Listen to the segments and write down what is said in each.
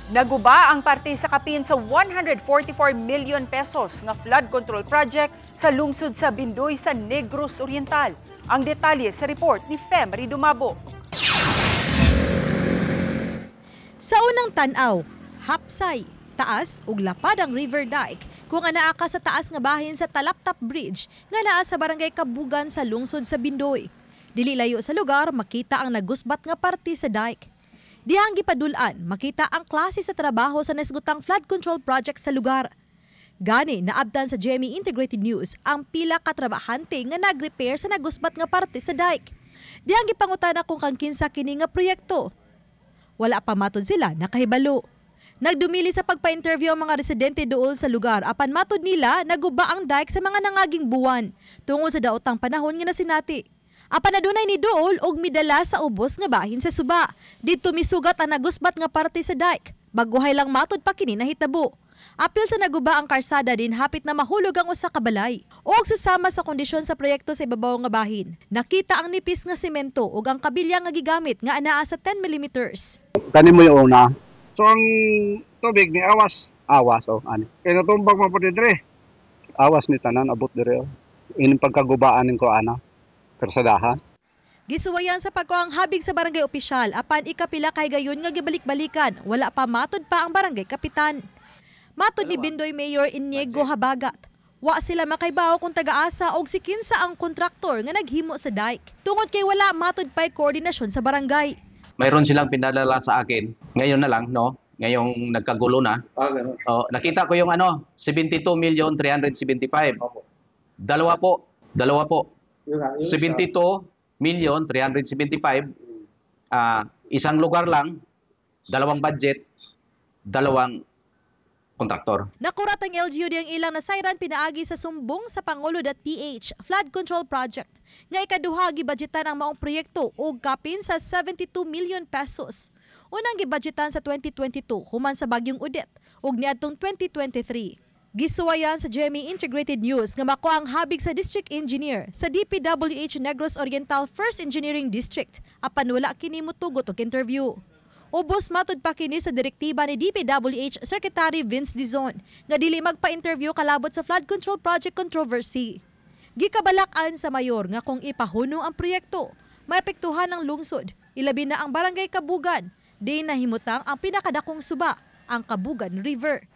Naguba ang parte sa kapin sa 144 million pesos nga flood control project sa lungsod sa Bindoy sa Negros Oriental. Ang detalye sa report ni Femery Dumabo. Sa unang tan-aw, hapsay, taas ug lapad ang river dike kung anaa ka sa taas nga bahin sa Talaptap Bridge nga naa sa barangay Kabugan sa lungsod sa Bindoy. Dili layo sa lugar makita ang nagusbat nga parte sa dike. Dihang gipadul-an, makita ang klase sa trabaho sa nasgutang flood control project sa lugar. Gani, naabtan sa GMA Integrated News ang pila ka trabahante nga nag-repair sa nagusbat nga parte sa dike. Dihang gipangutana kung kang kinsa kini nga proyekto. Wala pa matod sila nakahibalo. Nagdumili sa pagpa-interview ang mga residente dool sa lugar apan matod nila naguba ang dike sa mga nangaging buwan tungod sa daotang panahon nga nasinati. Apan adunay ni dool og midala sa ubos nga bahin sa suba. Didto misugat ang nagusbat nga parte sa dike. Baguhay lang matod pa kini nahitabo. Apil sa naguba ang karsada din hapit na mahulog ang usa ka balay. Og susama sa kondisyon sa proyekto sa ibabaw nga bahin. Nakita ang nipis nga semento ug ang kabilya nga gigamit nga anaa sa 10 mm. Kani mo yung una. So ang tubig ni awas. Awas oh ani. Kay natumbag man pud dire. Awas ni tanan abot dire oh. Ining pagkagubaan ning ko ana. Persadahan. Gisuwayan sa pagkuang habig sa barangay opisyal apan ikapila kay gayon nga gibalik-balikan, wala pa matod pa ang barangay kapitan. Matod ni Bindoy Mayor Inigo Habagat, wa sila makaibaw kung tagaasa og si kinsa ang kontraktor nga naghimo sa dike. Tungod kay wala matod pa'y koordinasyon sa barangay. Mayroon silang pinadala sa akin ngayon na lang, no? Ngayong nagkagulo na. Oh, nakita ko yung 72,375,000. Dalawa po, dalawa po. 72,375,000, isang lugar lang, dalawang budget, dalawang kontraktor. Nakurat ang LGU diyang ilang nasayran pinaagi sa sumbong sa Pangulo.ph Flood Control Project nga ikaduha gibudgetan ang maong proyekto og kapin sa 72 million pesos. Unang gibudgetan sa 2022 human sa bagyong Odette ug niadtong 2023. Gisuwayan sa GMA Integrated News nga makuha ang habig sa District Engineer sa DPWH Negros Oriental 1st Engineering District apan wala kini motugot og interview. Ubos matod pa kini sa direktiba ni DPWH Secretary Vince Dizon nga dili magpa-interview kalabot sa flood control project controversy. Gikabalak-an sa mayor nga kung ipahunong ang proyekto, maepektuhan ang lungsod, ilabi na ang barangay Kabugan, di nahimutang ang pinakadakong suba, ang Kabugan River.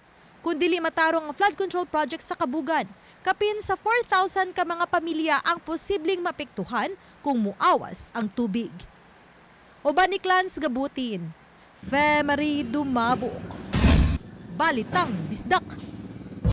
Kung dili matarong ang flood control project sa Kabugan, kapin sa 4,000 ka mga pamilya ang posibleng maapektuhan kung muawas ang tubig. Uban ni Clans Gabutin, Femery Dumabok. Balitang Bisdak.